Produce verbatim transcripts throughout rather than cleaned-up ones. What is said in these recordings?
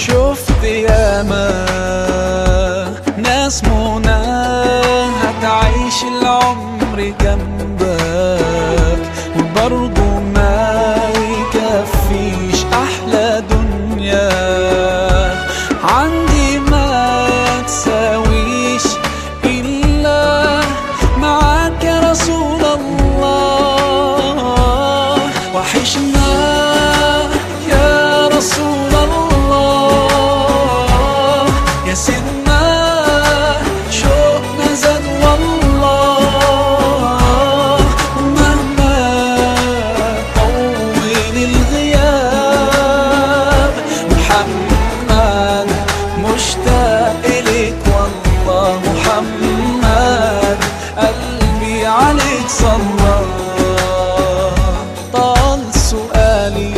شفت ياما ناس مناها تعيش العمر جنبك، وبرضه ما يكفيش أحلى دنيا عندي، ما تساويش إلا معاك يا رسول الله. وحشنا يا رسول الله، يا سيدنا شوقنا زاد والله. ومهما طول الغياب، محمد مشتاق إليك والله. محمد قلبي عليك صلى. طال سؤالي،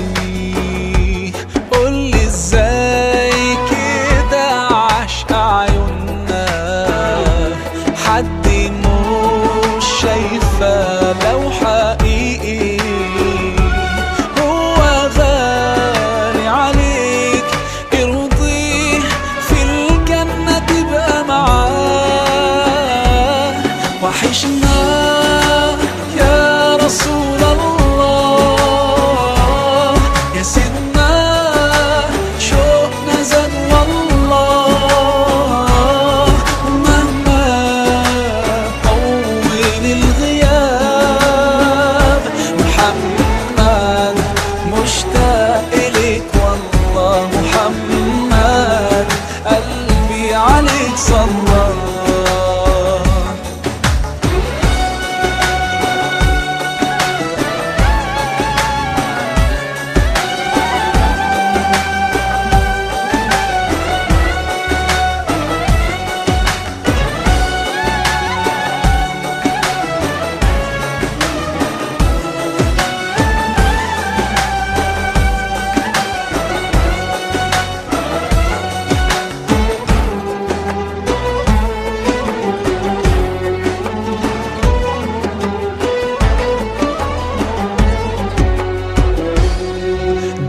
قولي إزاي كده عاش عيوننا؟ حد مش شايفه لو حقيقي هو غالي عليك، ارضيه في الجنة تبقى معاه. وحشنا يا رسول الله، يا سيدنا شوقنا زاد والله. ومهما طول الغياب، محمد مشتاق إليك والله. محمد قلبي عليك صلى.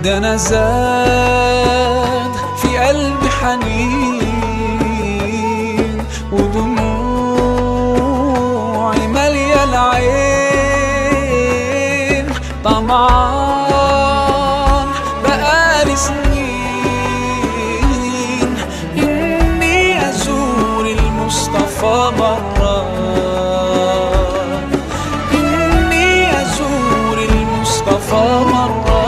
ده أنا زاد في قلبي حنين، ودموعي مالية العين. طمعان بقالي سنين إني أزور المصطفى مرة، إني أزور المصطفى مرة.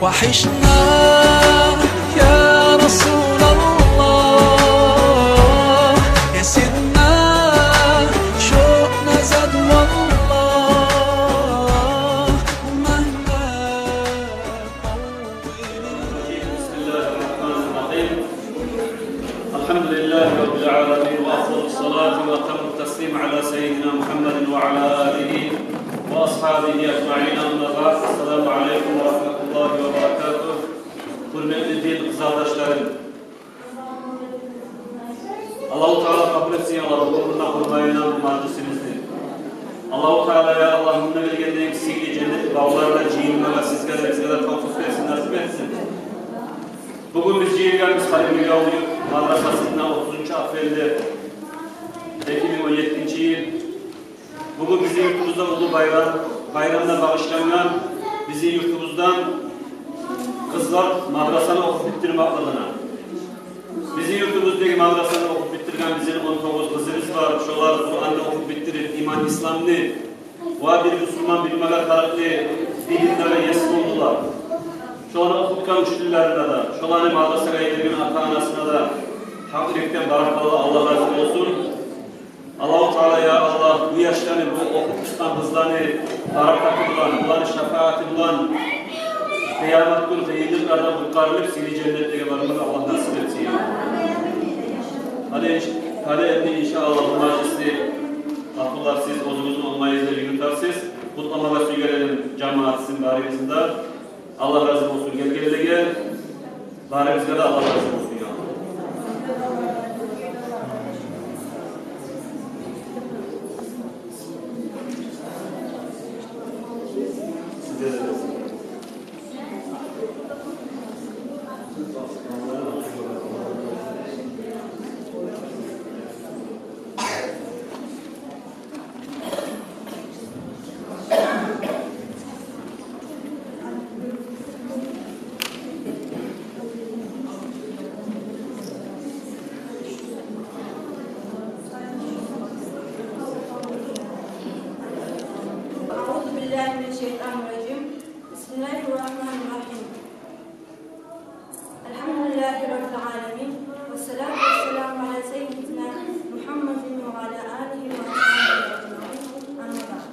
وحشنا يا رسول الله، يا سيدنا شوقنا زاد والله. ومهما طول. بسم الله الرحمن الرحيم. الحمد لله رب العالمين، وأفضل الصلاة وأتم التسليم على سيدنا محمد وعلى آله وأصحابه أجمعين. أما بعد، السلام عليكم ورحمة الله وبركاته. Гьюрметли дин къызардашларым, Аллагьу Таала къабул этсин, я Аллагь, бу гюнню гьюрметинден бу мажлисибизни. Аллагьу Таала, я Аллагь, мунда гелгенден сыйлы женнет бавларда жыйылмагъа сизге де, бизге де тавфикъ берсин, насип этсин. Бугюн биз жыйылгъанбыз Халимбекавул юрт мадрасасында, отузунчу апрелде, эки минг он еттинчи йыл. Бугюн бизин юртубузда уллу байрам, байрамгъа багъышлангъан бизин юртубуздан къызлар мадрасаны охуп битдирмеклигине. Бизин юртубуздагъы мадрасаны охуп битдирген бизин он тогъуз къызыбыз бар. Шолар Къуранны охуп битдирип, иман, исламны ва бир бусурман билмеге тарыкълы билимлеге ес болдулар. Шоланы охутгъан учителлерине де, шоланы мадрасагъа йиберген ата-анасына да гьакъ юрекден баракалла, Аллагь рази болсун. Аллагьу Таала, я Аллагь, бу яшланы, бу охуп чыкъгъан къызланы баракаты булан, буланы шапааты булан къыямат гюн къыйынлыкълардан къутгъарылып, сыйлы женнетлеге бармагъа Аллагь насип этсин. Гьали инш-, гьали энди, иншааллагь, бу мажлисни, къатынлар, сиз оьзюгюзню онгайыгъызда юрютерсиз. Къутламагъа сюйген эдим жамаатны барыгъызны да. Аллагь рази болсун гелгенлеге. Барыгъызгъа да Аллагь рази болсун, я Аллагь. Сизге де болсун. أعوذ بالله من الشيطان الرجيم. بسم الله الرحمن الرحيم. الحمد لله رب العالمين، والصلاة والسلام على سيدنا محمد وعلى آله وأصحابه أجمعين. أما بعد.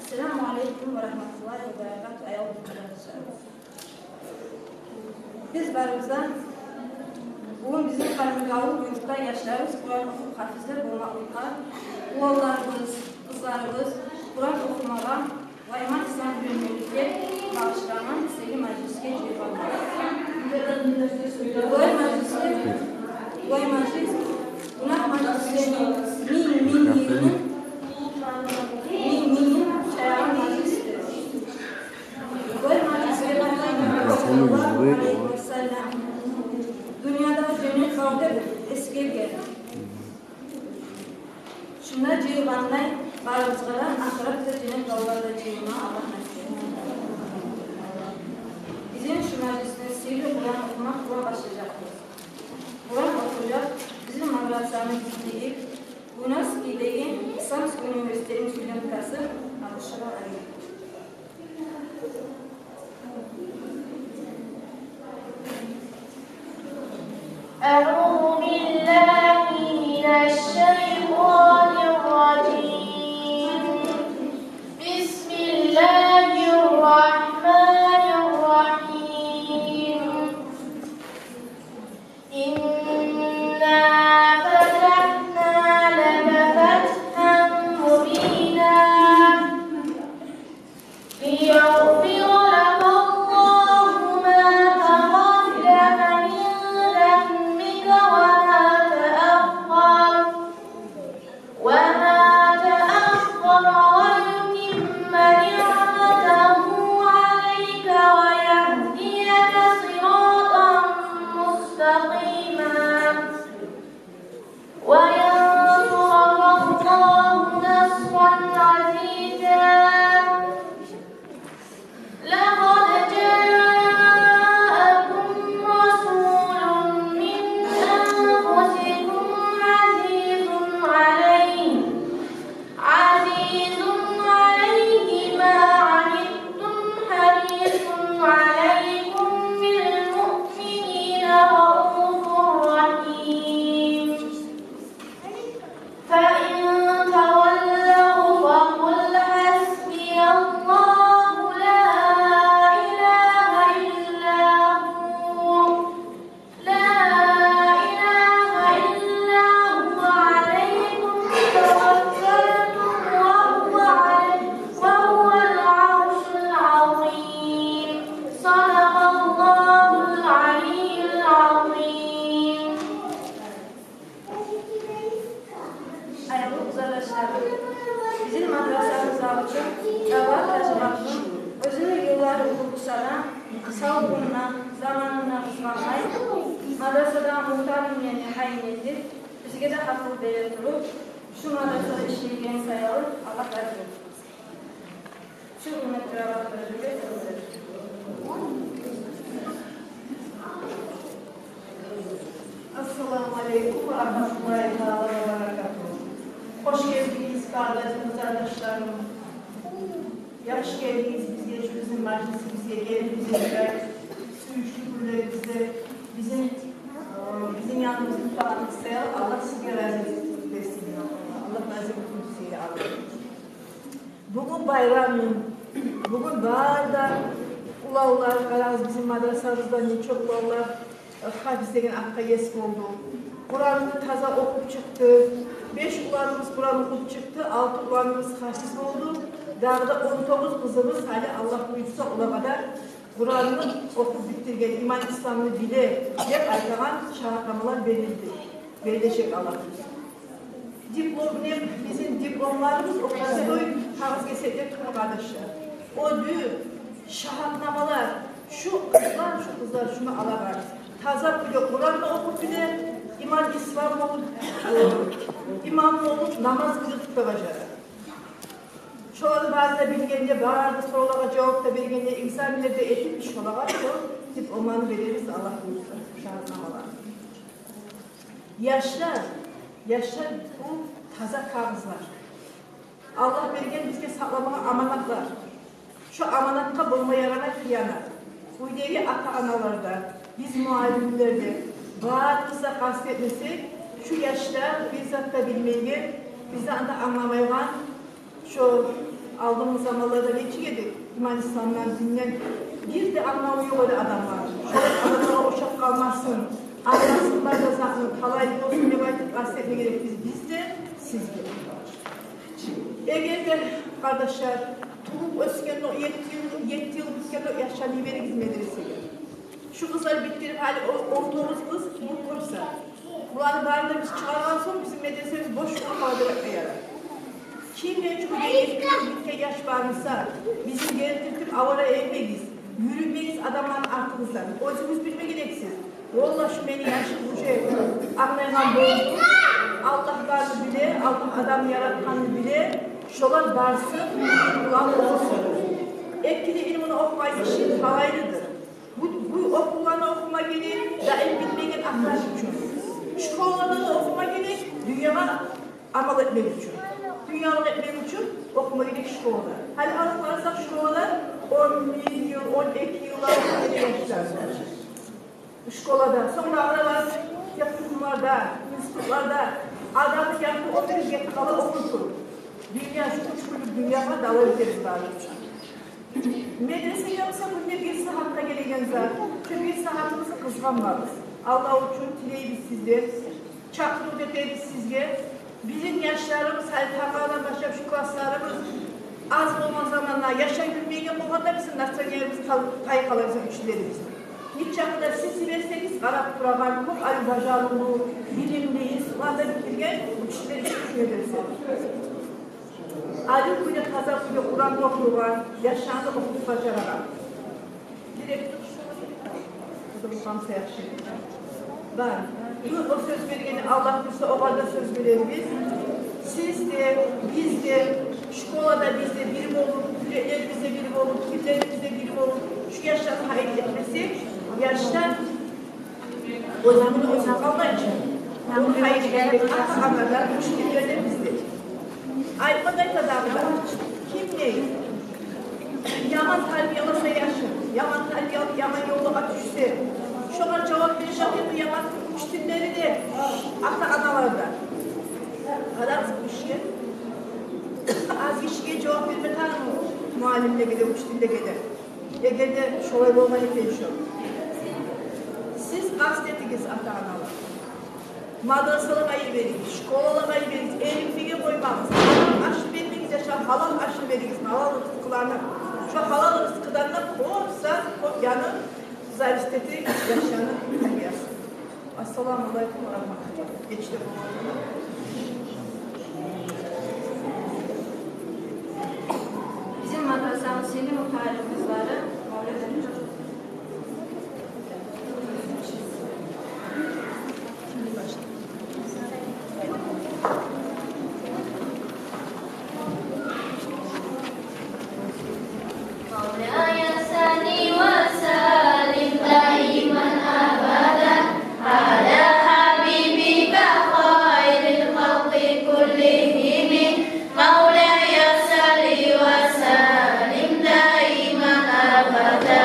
السلام عليكم ورحمة الله وبركاته. Аявлу къардашларым, биз барыбыз да бугюн бизин Къарабудагъгъа юртда яшларыбыз Къуран охуп, гьафизлер болмакълыкъгъа, уланларыбыз, къызларыбыз Къуран охумагъа ва иман-ислам уьйренмекликге багъышлангъан сыйлы мажлисге жыйылгъанбыз. Булай мажлислер, булай мажлис гюнагь мажлислерини минг, минг йылын, минг, минг йыл чайгъан мажлисдир. Булай мажлисге Пайхаммар саллаллагьу алайгьи ва саллам дюньяда женнет бар деп эсгерген. Шунда жыйылгъандай барыбызгъа да ахыратда женнет бавларда жыйылма Аллагь насип этсин. Бизин шу мажлисни сыйлы Къуран охумакъ булан башлажакъбыз. Къуран охужакъ бизин мадрасаны битлиги Буйнакский деген исламский университетни студенткасы Абушева Алия. أعوذ بالله من الشيطان الرجيم. بسم الله الرحمن الرحيم. إنا فتحنا لك فتحا مبينا. ليغفر لك الله ما تقدم من ذنبك وما تأخر، وما تأخر، ويتم نعمته عليك ويهديك صراطا مستقيما. وينصرك الله نصرا عزيزا. لقد جاءكم رسول من أنفسكم عزيز عليه، عزيز عليه ما عنتم حريص عليكم بالمؤمنين رءوف رحيم. فإن تولوا فقل حسبي الله لا إله إلا هو، لا إله إلا هو عليه توكلت وهو علي، وهو العرش العظيم. صدق الله العلي العظيم. Аявлу къызардашларым, бизин мадрасабызда учун Рават Гьажиматовну оьзюню йыллары уллу буса да, сав гюнюне, заманына къызгъанмай, мадрасада мухтарны тайин этип, бизге де гьакъыл бере туруп, шу мадрасада ишлеген саялы Аллагь рази болсун. Ассаламу алейкум ва рагьматуллагьи таала ва баракатугь. Хош гелдигиз, къардаш къызардашларым. Яхшы гелдигиз бизге, шу бизин мажлисибизге гелип, бизин шулай сююнчли гюнлерибизде бизин, э, бизин яныбызда тутгъанлыкъгъа Аллагь сизге рази болсун. Аллагь рази болсун сизге, Аллагь. Бугюн байрам гюн. Бугюн бары да уланлар, къарагъыз, бизин мадрасабызда нече уланлар, э, гьафиз деген атгъа ес болду. Къуранны таза охуп чыкъды. Беш уланыбыз Къуран охуп чыкъды, алты уланыбыз гьафиз болду. Дагъы да он тогъуз къызыбыз гьали, Аллагь буюрса, олагъа да Къуранны охуп битдирген, иман-исламны биле деп айтагъан шагьатнамалар берилди. Берилежек Аллагь буюрса. Диплом, не, бизин дипломларыбыз о простой кагъызгесек деп турмай, къардашлар. О дюр шагьатнамалар, Шу къызлар, шу къызлар шуну алагъан. Таза кюйде Къуран да охуп биле, иман, ислам болуп, э, имам болуп, намаз къылып да бажара. Шоланы барын да билгенде, бары да соравлагъа жавап да бергенде, экзаменлер де этип, шолагъа шо дипломланы беребиз, Аллагь буюрса, шагьатнамаланы. Яшлар, яшлар бу таза кагъызлар. Аллагь берген бизге сакъламагъа аманатлар. Шо аманатгъа болма ярамай хыянат. Уьйдеги ата-аналар да, биз муаллимлер де, барыбыз да къаст этмесек, шу яшлар бир зат да билмейген, биз де анда англамайгъан, шо алдынгъы заманларда нечик эди, иман, исламдан, динден бир де англаву ёкъ эди адамлар. Шолай адамлагъа ошап къалмасын, англасынлар да затны, талайлы болсун деп айтып къаст этме герекбиз биз де, сиз де. Эгер де, къардашлар, тувуп оьсгенде, етти йыл, етти йыл битгенде яшланы йиберигиз медресеге. Шу къызлар битдирип, гьали о-, он тогъуз къыз бу курсда. Буланы барын да биз чыгъаргъан сонг, бизин медресебиз бош болуп къала бермеге ярай. Ким де чу битген яш бар буса, бизин гелтиртип авара этмегиз, юрютмегиз адамланы артыгъыздан. Оьзюгюз билме герексиз. Валлагь, шу мени яшым уже англайгъан болду. Аллагь барын биле, Аллагь адамны яратгъанны биле. Шолар барсын, булар охусын. Эккилик илмуну охумай гиши талайлыдыр. Бу, бу охувланы охума герек даим битмеген ахырат учун. Школаланы охума герек дюньягъа амал этмек учун. Дюньялыкъ этмек учун охума герек школада. Гьали алып къарасакъ, школада он бир йыл, он эки йыллар охуйгъан яшлар. Школада, сонг да аралар техникумларда, институтларда, адамны янында олтуруп гетип къала охуп туруп. Дюнья, шу уьч гюнлюк дюньягъа далай битебиз бары. Медресеге буса гюнде бир сагьатгъа гелеген зат. Шу бир сагьатыбызны къызгъанмагъыз. Аллагь учун тилейбиз сизден. Чакъырыв этебиз сизге. Бизин яшларыбыз, гьали тангаладан башлап шу классларыбыз аз болгъан заманда, яшлар билмейген болгъанда, бизин настроениебиз къал-, къайып къала бизин учительлерибиз. Нечакъы да сиз йиберсегиз, къарап турагъан кёп али бажарывлу, билимли, институтланы да битирген учительлер иш учун медресе. Алим кюйде, таза кюйде Къуран да охуйгъан, яшланы да охутуп бажарагъан. Директор, бу къамсаякъ ши. Бар. Бу о сёз бергени, Аллагь буюрса, огъар да сёз берербиз. Сиз де, биз де школада, биз де бир болуп, юреклерибиз де бир болуп, тиллерибиз де бир болуп, шу яшланы гьайын этмесек, яшлар оьзюню оьзю къалмайчы. Ону гьайын этмек ата-аналар, учительлер де, биз де. Айтма да айта дагъы да. Ким не яман тарбияласа яшын, яман тарбиялап, яман ёлгъа тюшсе, шогъар жавап бережек эди яман учительлери де, ата-аналар да. Къарагъыз бу ишге. Аз гишиге жавап берме тарыкъмы муаллимлеге де, учительлеге де? Эгер де шолай болгъан экен шо. Сиз къаст этигиз, ата-аналар. Мадрасалагъа йиберигиз, школалагъа йиберигиз, эринмеге къоймагъыз. Гьарам ашны бермегиз яшлагъа, гьалал ашны беригиз, гьалал рызкъыланы. Шо гьалал рызкъыдан да кёп зат, кёп яны зависит этеген яшланы тарбиясы. Ассаламу алейкум ва рагьматуллагь. Гечде болгъан. Бизин мадрасабыз Селимов Талип къызлары Мавлет. مولاي صل وسلم دائما أبدا على حبيبك خير الخلق كلهم. مولاي صل وسلم دائما أبدا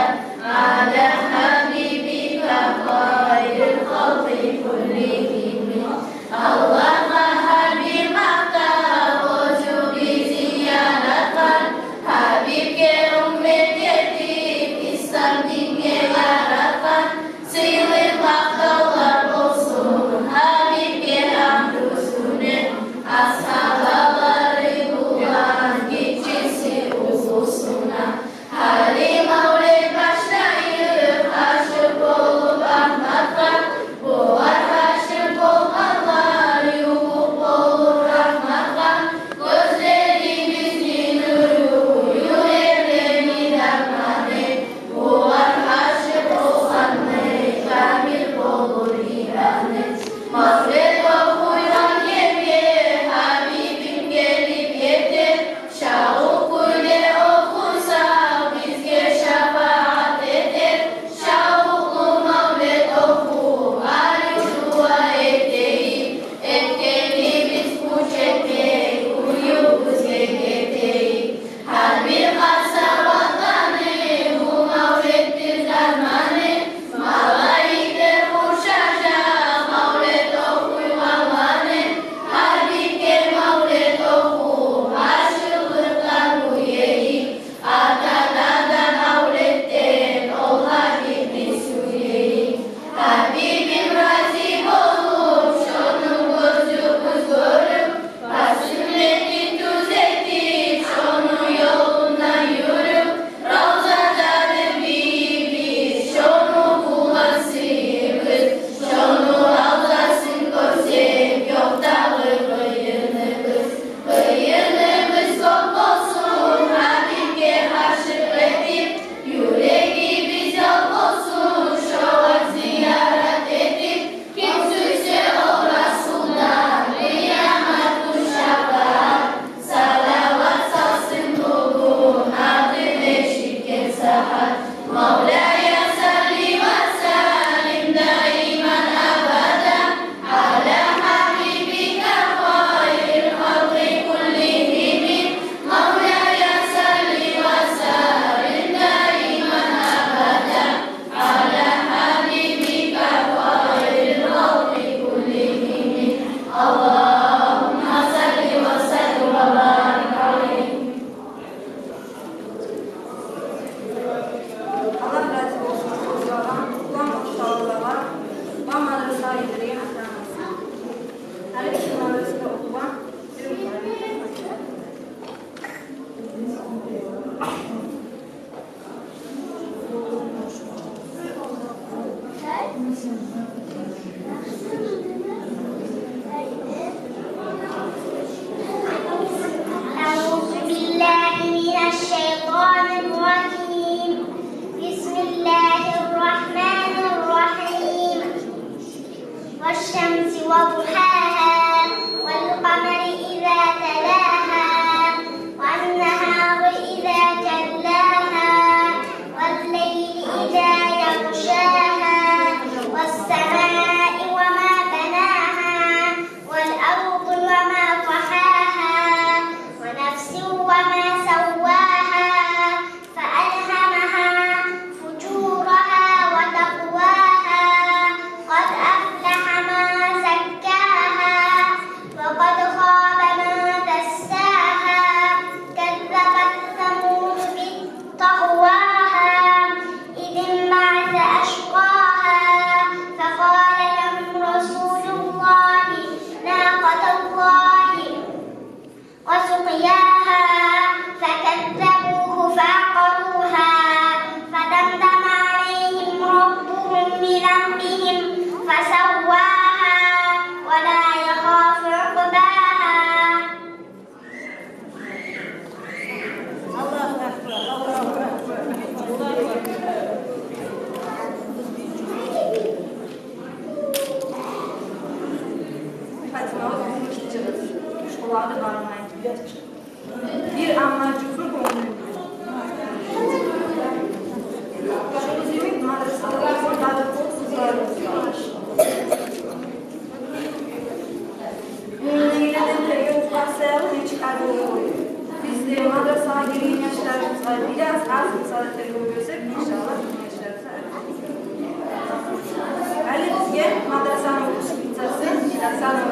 الصبح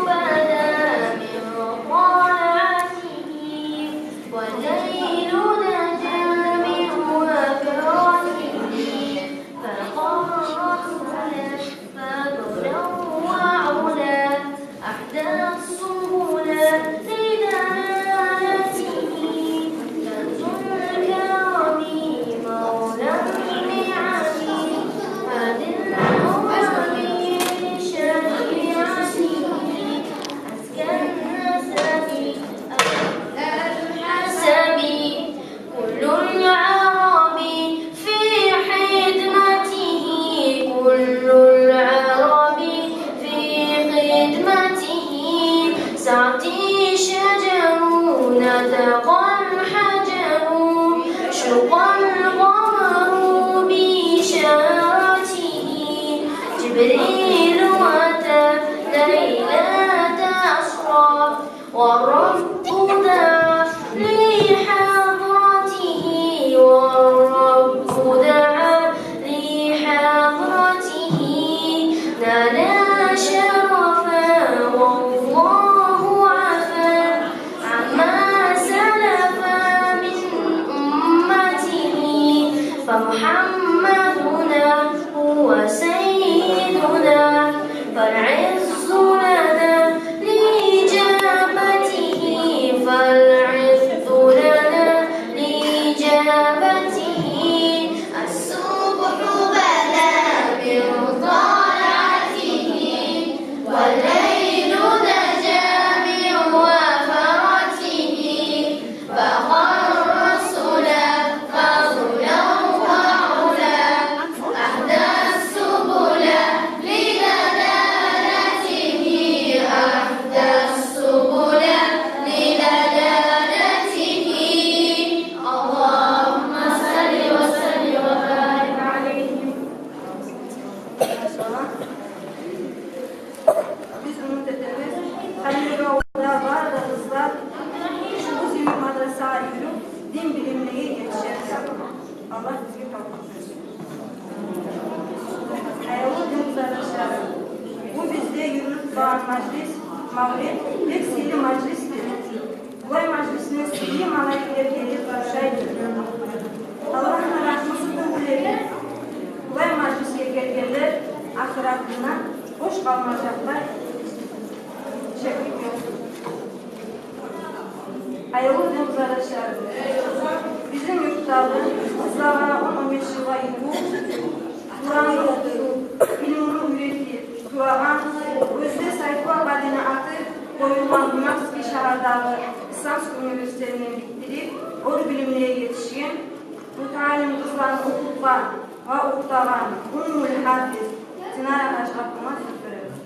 بدا من طلعته، والليل نجا من وكراته، فقر رسلا فضلا وعلا، أحدى السبل لدلالته، كنز الكرم مولى النعم، هادي الأمم بشريعته، أزكى النسب أغلى الحسب، كل العرب في خدمته، كل العرب في خدمته، سعتي شجر نطق الحجر، شق القمر بإشارته، جبريل أتى ليلة أسرى، والرب دعا لحضرته، والرب دعا لحضرته، نال شرفا والله عفا عما سلف من أمته، فمحمدنا هو سيدنا، فالعز لنا لإجابته، فالعز لنا لإجابته. الصبح بدا من طلعته، والليل نجا من وفرته، فقر رسلا فضلا وعلا، أهدى السبل لدلالته، أهدى السبل لدلالته. اللهم صل وسلم وبارك عليه. Биз умут этебиз, Халилбекавулда бары да къызлар шу уьзюлюп мадрасагъа юрюп, дин билимлеге етишерлер. Аллагь бизге тавфикъ берсин. Аявлу дин къардашларым, бу бизде юрюлюп турагъан мажлис, мавлет, бек сыйлы мажлисдир. Булай мажлисине сыйлы малайиклер гелип къаршайды. Аллагьны рагьмусу тёгюледи булай мажлисге гелгенлер, ахыратында бош къалмажакълар, шеклик ёкъ. Аявлу дин къардашларым, бизин юртдагъы къызлагъа он, он беш йылгъа ювукъ Къуран охутуп, илмуну уьйретип турагъан, оьзю де Сайфулла Къадини аты къоюлгъан Буйнакский шагьардагъы исламский университетинден битдирип, оьр билимлеге етишген, мутаалим къызланы охутгъан ва охутагъан Уммул Хафиз Динара гьажи апама сёз беребиз.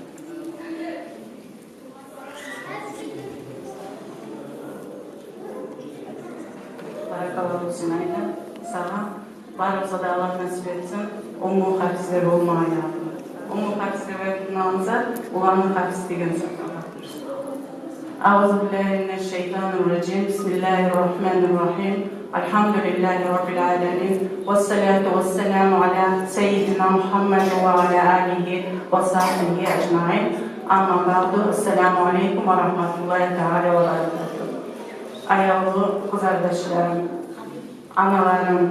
Баракаллагьу, Зинаида, сагъа. Барыбызгъа да Аллагь насип этсин Умму Хафизлер болмагъа, я Аллагь. Умму Хафизлер болмагъа, уллу Хафиз деген сакъ. أعوذ بالله من الشيطان الرجيم. بسم الله الرحمن الرحيم. الحمد لله رب العالمين. والصلاة والسلام على سيدنا محمد وعلى آله وصحبه أجمعين. أما بعد. السلام عليكم ورحمة الله تعالى وبركاته. Аявлу къызардашларым, аналарым,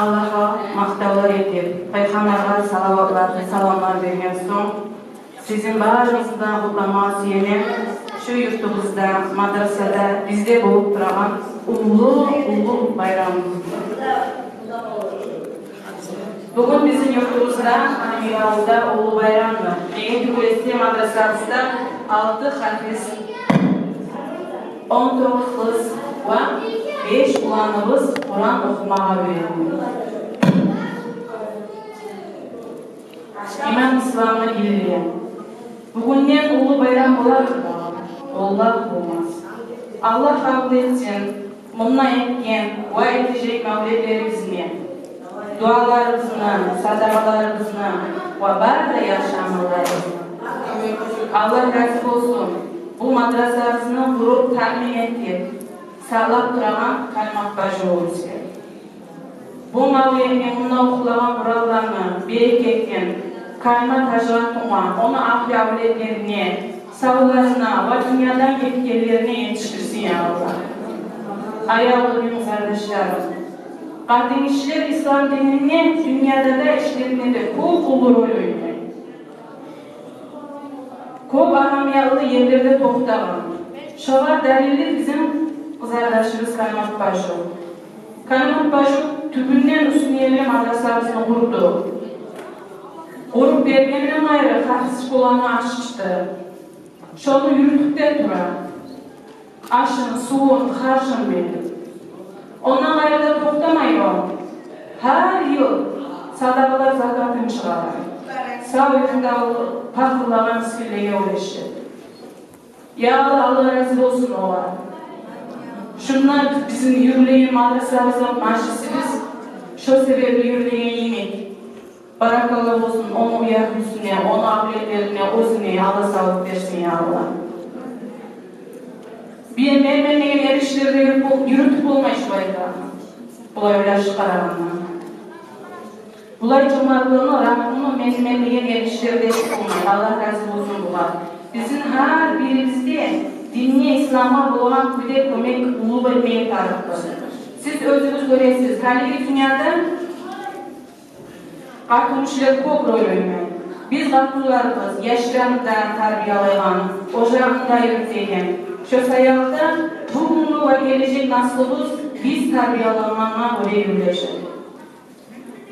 Аллагьгъа макътавлар этип, Пайхаммаргъа салаватлар, саламлар берген сонг, сизин барыгъызны да къутламагъа сюемен шу юртубузда, мадрасада, бизде болуп турагъан уллу, уллу байрамыбызны. Бугюн бизин юртубузда, Амиралда уллу байрамдыр. Энни гюн эсе мадрасабызда алты хафиз, он тогъуз къыз ва беш уланыбыз Къуран охумагъа уьйренди. Иман исламны гилли. Бугюнден уллу байрам болармы? Валлагь, болмас. Аллагь къабул этсин мунда этген ва этежек мавлетлерибизни, дуаларыбызны, садагъаларыбызны ва бары да яхшы амалларыбызны. Аллагь рази болсун. Бу мадрасабызны къуруп, таъмин этип, сакълап турагъан Калимат бажи болуп эсгериле. Бу мавлетни, мунда охулагъан Къуранланы, берекетин Калимат гьажиге, ону агьлю-авлетлерине, савларына ва дюньядан гетгенлерине етишдирсин, я Аллагь. Аявлу дин къардашларым, къатынгишилер ислам дининде дюньяда да, ишлеринде де кёп уллу роль ойнай. Кёп агьамиятлы ерлерде токътагъан. Шогъар далили бизин къызардашыбыз Калимат бажи. Калимат бажи тюбюнден уьстюне ерли мадрасабызны къурду. Къуруп бергенден къайры, хафиз школаны ачды. Шону юрютюп де тура. Ашын, сувун, харжын берип. Ондан къайры да токътамай о. Гьар йыл садагъалар закатын чыгъара. Сав юртда пакъырлагъа, мискинлеге уьлеше. Я Аллагь, Аллагь рази болсун огъар. Шунда бизин юрюлеген мадрасабызда мажлисибиз шо себепли юрюлеген йимик. Баракалла болсун ону агьлюсюне, ону авлетлерине, оьзюне Аллагь савлукъ берсин, я Аллагь. Бир мен, мен деген эр ишлерде юрюп бол-, юрютюп болмай шулай да. Булай ойлашып къарагъанда. Булай жомартлыгъыны, рагьмусун мен, мен деген эр ишлерде этип болмай. Аллагь рази болсун бугъар. Бизин гьар бирибизде динге, исламгъа болгъан кюйде кёмек уллу болмагъа тарыкъбыз. Сиз оьзюгюз гёресиз, гьалиги дюньяда къатынгишилер кёп роль ойнай. Биз къатынларыбыз яшларын да тарбиялайгъан, ожагъын да юрютеген. Шо саялы да бугюнгю ва гележек наслубуз биз тарбиялагъангъа гёре юрюлежек.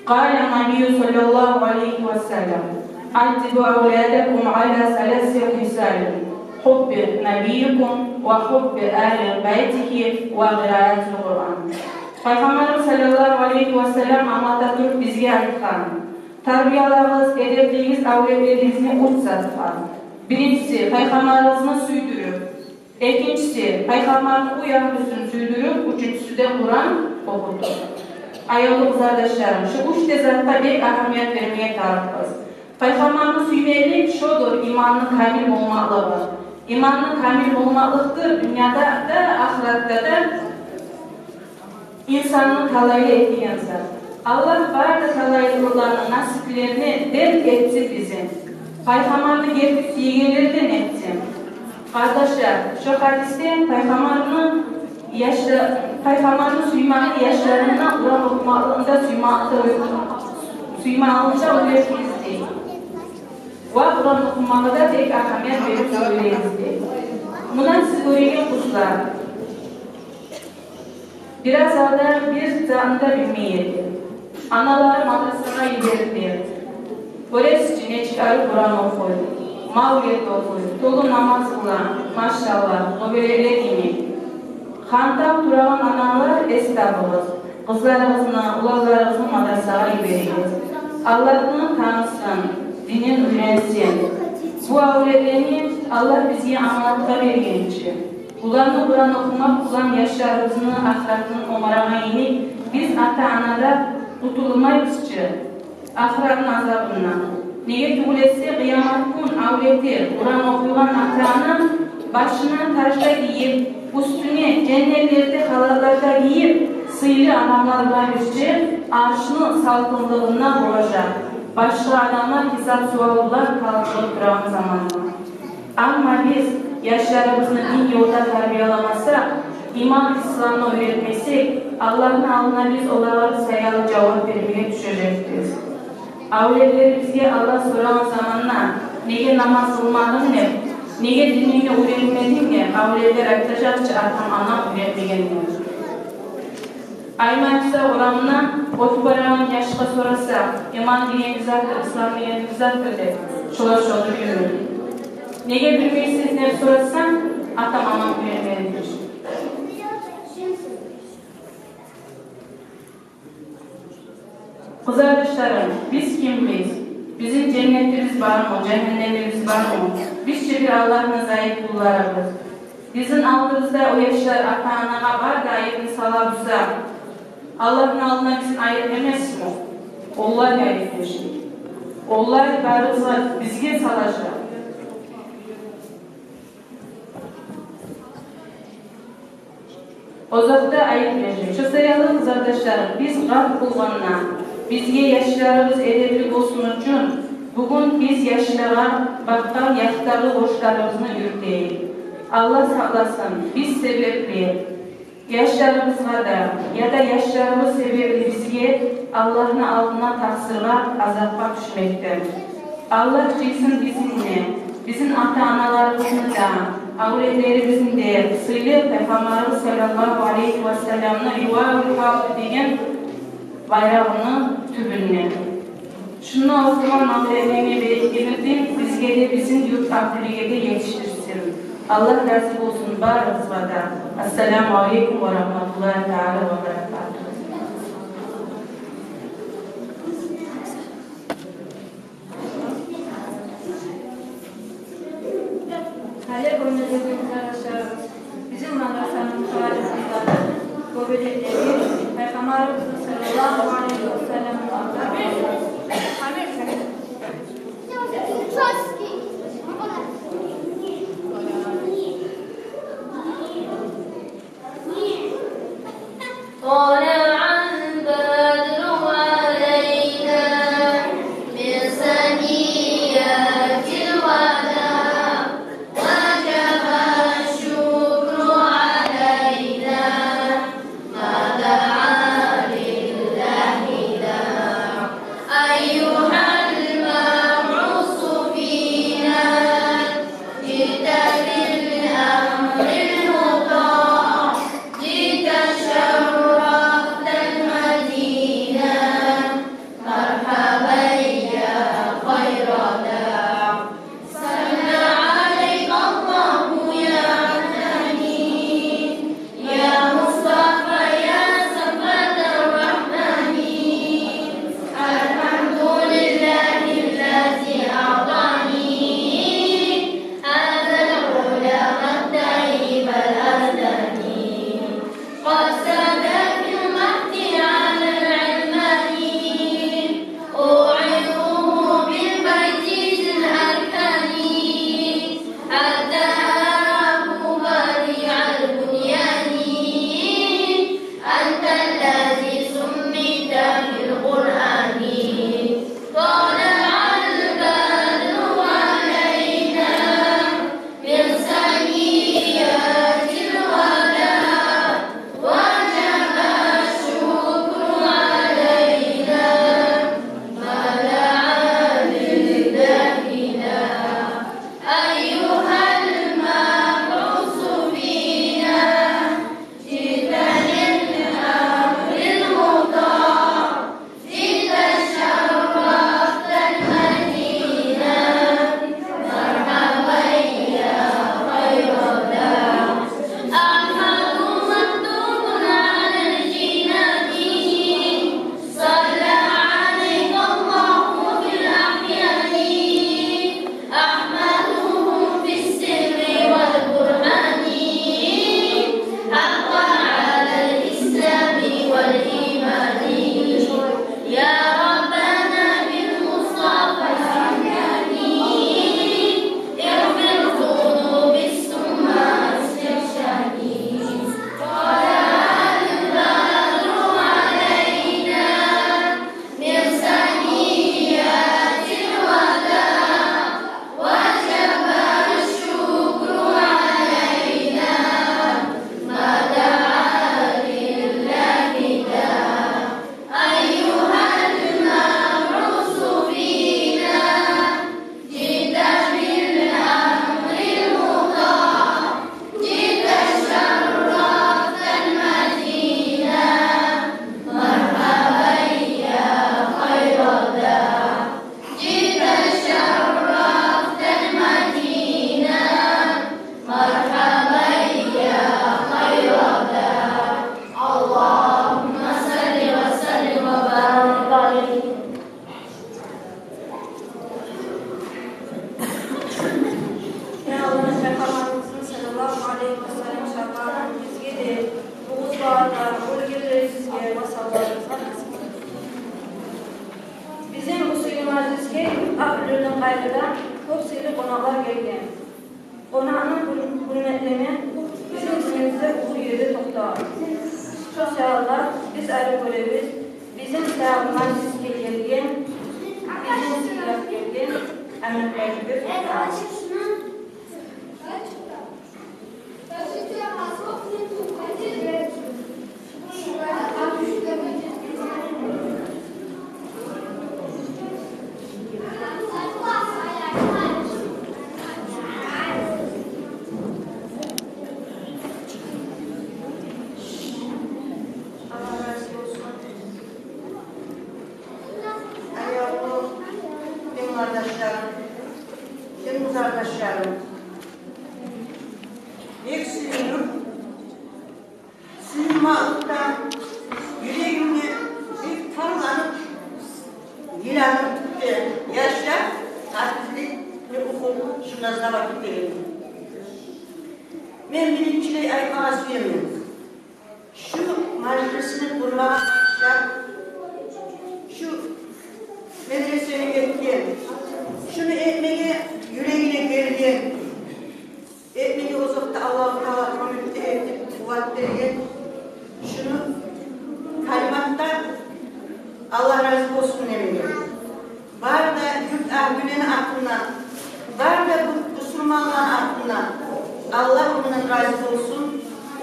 قال النبي صلى الله عليه وسلم: أدبوا أولادكم على ثلاث خصال: حب نبيكم وحب أهل بيته وقراءة القرآن. Пайхаммарыбыз саллаллагьу алайгьи ва саллам англата туруп бизге айтгъан: «Тарбиялагъыз, эдеплигиз авлетлеригизни уьч затгъа. Биринчиси, пайхаммарыгъызны сюйдюрюп, экинчиси, пайхаммарны уьягьлюсюн сюйдюрюп, уьчюнчюсю де Къуран охутуп». Аявлу къызардашларым, шу уьч де затгъа бек агьамият бермеге тарыкъбыз. Пайхаммарны сюймеклик шодур иманны камил болмакълыгъы. Иманны камил болмакълыкъдыр дюньяда да, ахыратда да инсанны талайлы этеген зат. Аллагь бары да талайлыланы насиплерине дерт этсин бизин. Пайхаммарны герти сюегенлерден этсин. Къардашлар, шо гьадисде пайхаммарны яшла-, пайхаммарны сюймекликни яшларына Къуран охумакълыгъында сюймекликни, сюймекликни уьйретигиз дей. Ва Къуран охумагъа да бек агьамият берип сёйлегиз дей. Муна сиз гёреген къызлар. Бираз алда бир затны да билмей эди. Аналары мадрасагъа йиберди. Гёресиз чи, нечик арив Къуран охуй, мавлет охуй, толу намаз къыла, машаллагь, гёбелеклер йимик. Хантав турагъан аналар, эс табыгъыз, къызларыгъызны, уланларыгъызны мадрасагъа йиберигиз. Аллагьны танысын, динин уьйренсин. Бу авлетлени Аллагь бизге аманатгъа берген чи. Буланы Къуран охумакъ булан яшларыбызны ахыратындан омарагъан йимик, биз ата-ана да къутулмайбыз чы ахыратны азабындан. Неге тюгюл эсе, къыямат гюн авлети Къуран охуйгъан ата-ана башына таж да гийип, уьстюне женнетлерде халатлар да гийип, сыйлы адамлар булан бирче аршны салкъынлыгъында болажакъ, башгъа адамлар гьисап-суал булан талкъынып турагъан заманда. Амма биз яшларыбызны дин ёлда тарбияламасакъ, иман, исламны уьйретмесек, Аллагьны алдына биз олагъа саялы жавап бермеге тюшежекбиз. Авлетлерибизге Аллагь сорагъан заманда: «Неге намаз къылмадынг?» — деп, «Неге динингни уьйренмединг?» — деп, авлетлер айтажакъ чы: «Атам-анам уьйретмеген», — деп. Айманча орамына оьтюп барагъан яшгъа сораса: «Иман деген не затдыр, ислам деген не затдыр?» — деп, шолар шону билмей. «Неге билмейсиз?» — деп сораса: «Атам-анам уьйретмеген», — дей. Къызардашларым, биз кимбиз? Бизин женнетибиз бармы, жагьаннемибиз бармы? Биз чи бир Аллагьны зайып къулларыбыз. Бизин алдыбызда о яшлар ата-анагъа бар да айыбын сала буса, Аллагьны алдына биз айып эмесми? Оллагь айып эши. Оллагь барыбызгъа, бизге салажакъ. Шо саялы, къызардашлар, биз къарт болгъанда, бизге яшларыбыз эдепли болсун учун, бугюн биз яшлагъа бакъгъан яхтагъы борчларыбызны юрютейик. Аллагь сакъласын, биз себепли яшларыбызгъа да, яда яшларыбыз себепли бизге Аллагьны алдына такъсыргъа, азапгъа тюшмекден. Аллагь жыйсын бизин де, бизин ата-аналарыбызны да, авлетлерибизни де сыйлы Пайхаммарыбыз саллаллагьу алайгьи ва салламны ливаул гьакъ деген байрагъыны тюбюнде. Шунда охугъан авлетлеге берекет берсин, бизге де, бизин юрт агьлюге де етишдирсин. Аллагь рази болсун барыгъызгъа да. Ассаламу алейкум ва рагьматуллагьи таала ва баракатугь. Гьали, гьюрметли къызардашларыбыз, бизин мадрасаны муталимлери, гёбюреклери Пайхаммарыбызны саллаллагьу алайгьи ва салламны طلع البدر علينا من ثنيات الوداع، وجب الشكر علينا ما دعا لله داع. Иншааллагь, биз ары гёребиз, бизин сагъынмас сиз гелген, бизин сыйлап гелген Амирбеков. Аллагь рази болсун. Аявлу дин къардашларым, дин къардашларым, бек сююндюм. Сююнмекликден юрегим де бир тарланып, йыланып гетди. Яшлар, гьафизликни охуп, шунда сдавать этеген. Мен биринчилей айтмагъа сюемен. Шу мажлисни къурмагъа башлап, шу медресени этген, шуну этмеге юрегине гелген, этмеге озокъда Аллагьу Таала кёмек де этип, къуват берген. Шуну калиматда Аллагь рази болсун демеге. Бары да юрт агьлюлени атындан, бары да бу бусурманланы атындан Аллагь ондан рази болсун.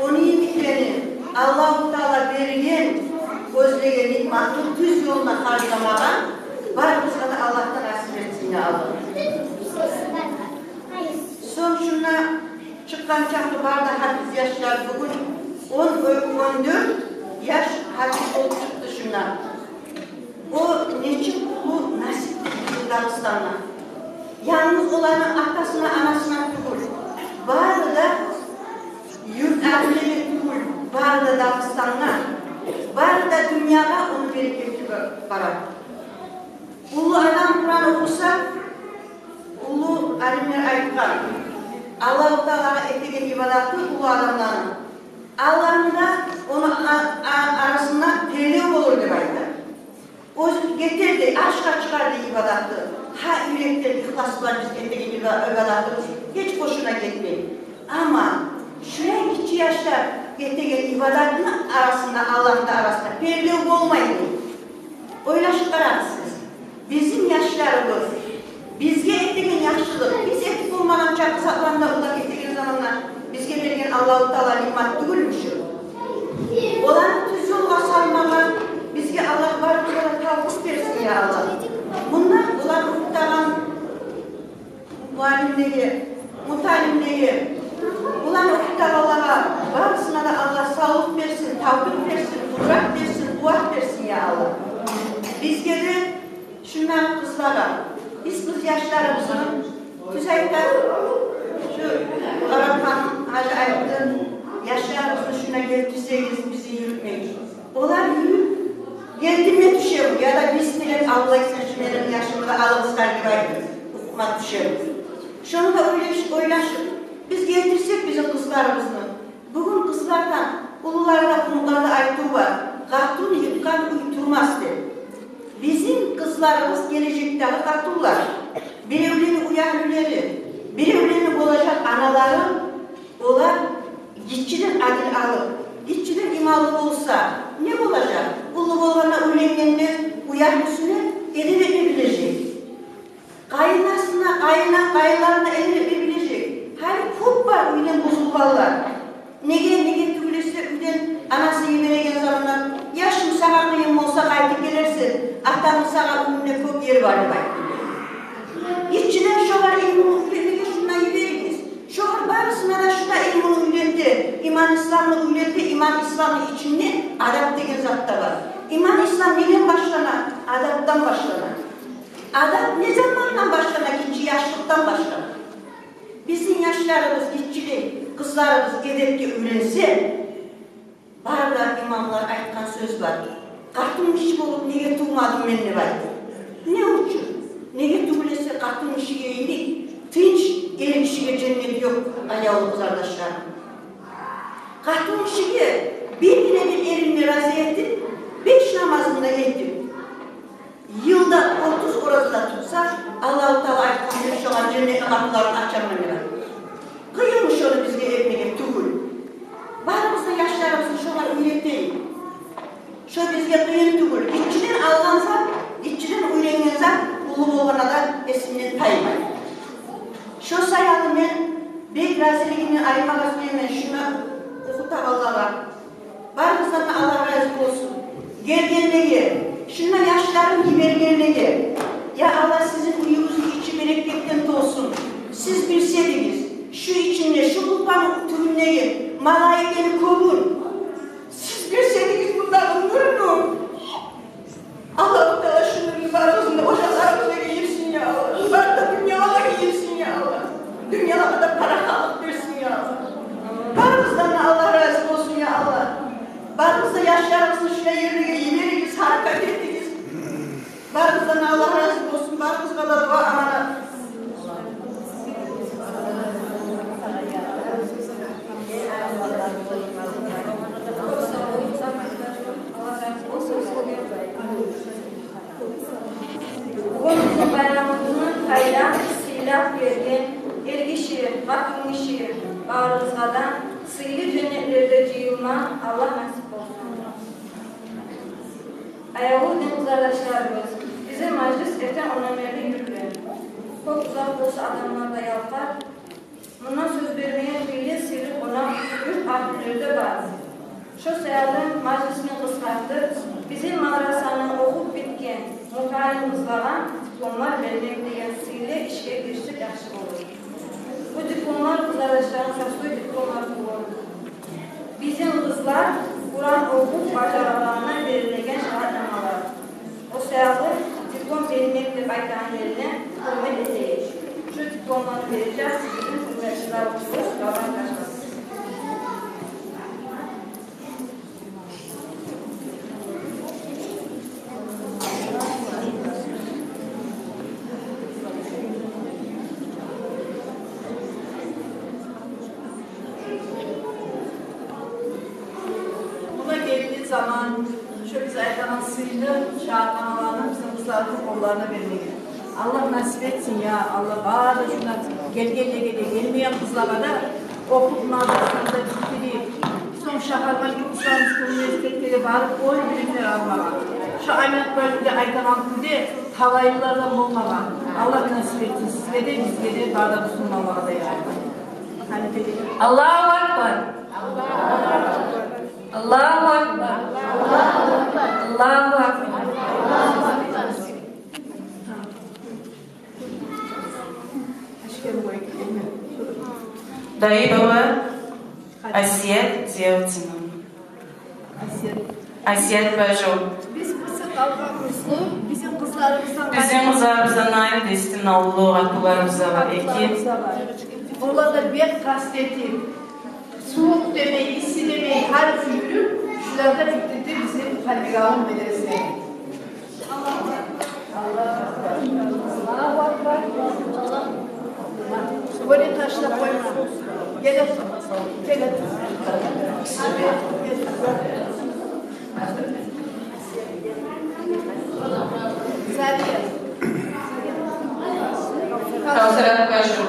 Ону йимиклени Аллагьу Таала берген, гёзлеген ниъматны тюз ёлуна харжламагъа барыбызгъа да Аллагьдан насип этсин, я Аллагь. Сонг шунда чыкъгъан чакъы бары да гьафиз яшлар, бугюн он, он дёрт яш гьафиз болуп чыкъды шунда. О нечик уллу насип бизин Дагъыстангъа. Янгыз оланы атасына, анасына тюгюл, бары да юрт агьлюлеге тюгюл, бары да Дагъыстангъа, бары да дюньягъа ону берекети барар. Уллу адам Къуран охуса, уллу алимлер айтгъан, Аллагьу Таалагъа этеген ибадаты уллу адамланы, Аллагьны да ону а-, а-, арасында тенглик болур деп айта. Оьзю гетер де, аршгъа чыгъар да ибадаты. Гьа, юрекден ихлас булан биз этеген иба-, ибадатыбыз гьеч бошуна гетмей. Амма шулай гиччи яшлар этеген ибадатны арасында, Аллагьны да арасында тенглик болмайды. Ойлашып къарагъыз сиз. Бизин яшларыбыз бизге этеген яхшылыкъ, биз этип болмагъан чакъы затланы олар этеген заманда бизге берген Аллагьу Таала ниъмат тюгюлмю шу? Оланы тюз ёлгъа салмагъа бизге Аллагь барыбызгъа да тавфикъ берсин, я Аллагь. Мунда оланы охутагъан муаллимлеге, муталимлеге, оланы охутагъанлагъа барысына да Аллагь савлукъ берсин, тавфикъ берсин, къудрат берсин, къуват берсин, я Аллагь. Бизге де, шунда къызлагъа, биз къыз яшларыбызны, тюз айта, шу Къарапхан гьажи айтды, яшларыбызны шунда гелтирсегиз, бизин юрютмеге. Олар юрюп, гелтирме тюшеми, яда биз тилеп, Аллагь, сен шу мени яшымны да алыгъыз гьали деп айтып, укъма тюшеми? Шону да ойлаш-, ойлашып, биз гелтирсек бизин къызларыбызны. Бугюн къызлар да, уллулар да, къумукълар да айтыв бар: «Къатын йыкъгъан уьй турмас», – деп. Бизин къызларыбыз гележекдеги къатынлар, биревлени уьягьлюлери, биревлени болажакъ аналары, олар гиччиден адил алып, гиччиден иманлы болса, не болажакъ? Уллу болгъанда, уьйленгенде уьягьлюсюне эдеп этме билежек. Къайынасына, къайына-, къайынларына эдеп этме билежек. Гьали кёп бар уьйден бузулгъанлар. Неге, неге тюгюл эсе, уьйден анасы йибереген заманда: «Яшым, сагъа къыйын болса, къайтып гелерсен, атангны сагъа уьюнде кёп ери бар», – деп айтды. Гиччиден шогъар илмуну уьйретмеге шунда йиберигиз. Шогъар барысына да шунда илмуну уьйрете, иман-исламны уьйрете. Иман-исламны ичинде адап деген зат да бар. Иман-ислам неден башлана? Адапдан башлана. Адап не замандан башлана? Гиччи яшлыкъдан башлана. Бизин яшларыбыз гиччилей, къызларыбыз эдепге уьйренсе, бары да имамлар айтгъан сёз бар: «Къатын гиши болуп неге тувмадым мен?» – деп айтып. Не учун? Неге тюгюл эсе, къатын гишиге йимик тынч эр гишиге женнет ёкъ, аявлу къызардашларым. Къатын гишиге бир гине де эрин рази этип, беш намазын да этип, йылда отуз ораза да тутса, Аллагьу Таала айтгъан: «Мен шогъар женнетни къапуларын ачаман», – деп. Къыйын шону бизге этмеге тюгюл. Барыбыз да яшларыбызны шогъар уьйретейик. Шо бизге къыйын тюгюл. Гиччиден алгъан зат, гиччиден уьйренген зат уллу болгъанда да эсинден таймай. Шо саялы мен бек разилигимни айтмагъа сюемен шуну охутагъанлагъа. Барыгъыздан да Аллагь рази болсун. Гелгенлеге, шунда яшларын йибергенлеге. Я Аллагь, сизин уьюгюзню ичи берекетден толсун. Сиз билсе эдигиз, шу ичинде, шу къуппаны тюбюндеги малайиклени кёбюн. Сиз билсе эдигиз мундагъы нюрню. Аллагьу Таала шу нюрню барыгъызны да ожакъларыгъызгъа гийирсин, я Аллагь. Бары да дюньялагъа гийирсин, я Аллагь. Дюньялагъа да парахатлыкъ берсин, я Аллагь. Барыгъыздан да Аллагь рази болсун, я Аллагь. Барыгъыз да яшларыгъызны шулай ерлеге йиберигиз, гьаракат этигиз. Барыгъыздан Аллагь рази болсун, барыгъызгъа да дуа аманат. Бугюн бизин байрамыбызны къайдан сыйлап гелген эркиши, къатынгиши, барыгъызгъа да сыйлы женнетлерде жыйылма Аллагь насип болсун. Аявлу дин къызардашларыбыз, бизин мажлис эртен ондан берли юрюле. Кёп узакъ болса адамлар да ялкъар. Мундан сёз бермеге хыйлы сыйлы къонакъ юрт агьлюлер де бар. Шо саялы мажлисни къысгъартып, бизин мадрасаны охуп битген муталим къызлагъа дипломлар бермек деген сыйлы ишге гиришсек яхшы болур. Бу дипломлар къызардашланы простой дипломлар тюгюл. Бизин къызлар Къуран охуп бажаргъанына берилеген шагьатнамалар. О саялы диплом бермек деп айтагъан ерине гьюрмет этейик. Шу дипломланы бережек бизин гьюрметли завучубуз Рамазан Ташбаков. Муна гелди заман, шо биз айтагъан сыйлы шагьатнамаланы бизин къызларыбызны къолларына бермеге. Аллагь насип этсин, я Аллагь, бары да шунда гелгенлеге де, гелмеген къызлагъа да, охуп мадрасаны да битирип, сонг шагьаргъа, Юнус Эмре университетге де барып, уллу билимлер алмагъа. Шо Аминат бажим де айтагъан кюйде талайлылардан болмагъа Аллагь насип этсин сизге де, бизге де, бары да бусурманлагъа да, я Аллагь. Аллагьу акбар. Аллагьу акбар. Аллагьу акбар. Дайыбова Асият Зиявутдиновна. Асият бажим. Биз бу сакъалгъа къызлы, бизин къызларыбыздан, бизин къызларыбыздан айры дестин аллу къатынларыбыз да бар экен. Олар да бек къаст этип, сувукъ демей, исси демей, гьар кюн юрюп, шулар да битдирди бизин Халимбекавул медресени. Аллагьу акбар. Гёре ташлап къойма. Геле, геле. Зария. Кавсарат бажим.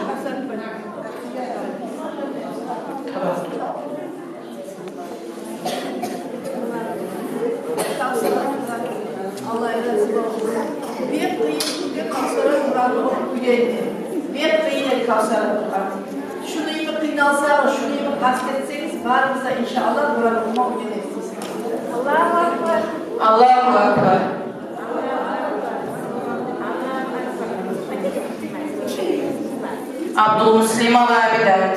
Аллагь рази болсун. Бек къыйын кюйде Кавсара Къуран охуп уьйренди. Бек къыйын эди Кавсара Къуран. Шуну йимик къыйналсагъыз, шуну йимик къаст этсегиз, барыгъыз да, иншааллагь, Къуран охума уьйренерсиз. Аллагьу акбар. Аллагьу акбар. Абдулмуслимова Абидат.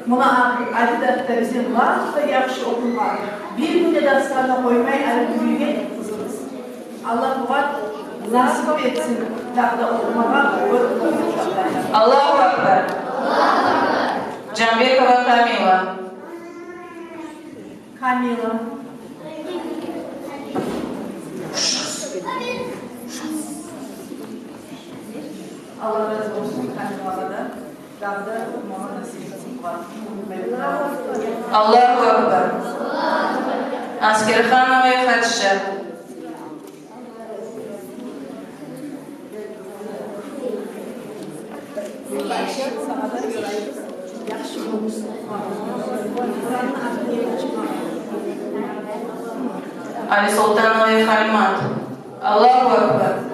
Муна Абидат да бизин лап да яхшы охугъан. Бир гюн де дарсларына къоймай, гьали уьйренген къызыбыз. Аллагь бугъар насип этсин дагъы да охумагъа. Аллагьу акбар. Жанбекова Камила. Камила. Аллагь рази болсун Камилагъа да. Дагъы да охумагъа насип этсин. Аллагьу акбар. Аскерханова Хадижа. Алисолтанова Халимат. Аллагьу акбар.